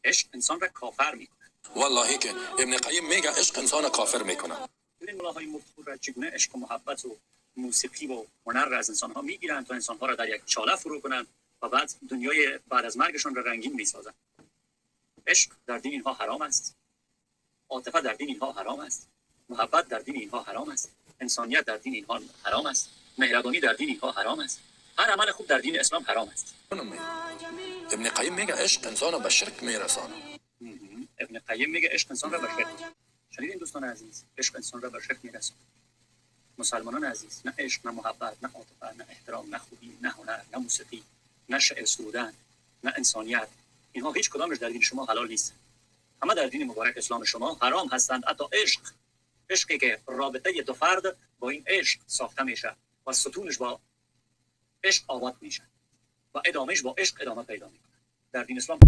عشق انسان را کافر میکنه. والله که ابن قیم میگه عشق انسان کافر میکنه. ببین ملاهای مفتخور را چگونه عشق و محبت و موسیقی و هنر را از انسانها میگیرند تا انسانها را در یک چاله فرو کنند و بعد دنیای بعد از مرگشان را رنگین میسازند. عشق در دین اینها حرام است، عاطفه در دین اینها حرام است، محبت در دین اینها حرام است، انسانیت در دین اینها حرام است، مهربانی در دین اینها حرام است، هر عمل خوب در دین اسلام حرام است. ابن قیم میگه عشق انسان به شرک میرسانه. ابن قیم میگه عشق انسان را به شرک. شنیدین دوستان عزیز، عشق انسان را به شرک میرسانه. مسلمانان عزیز، نه عشق، نه محبت، نه عاطفه، نه احترام، نه خوبی، نه هنر، نه موسیقی، نه شعر سرودن، نه انسانیت، اینها هیچ کدامش در دین شما حلال نیست. همه در دین مبارک اسلام شما حرام هستند. حتی عشق، عشقی که رابطه دو فرد با این عشق ساخته میشه و ستونش با عشق آباد میشه و ادامهش با عشق ادامه پیدا میکنه، در دین اسلام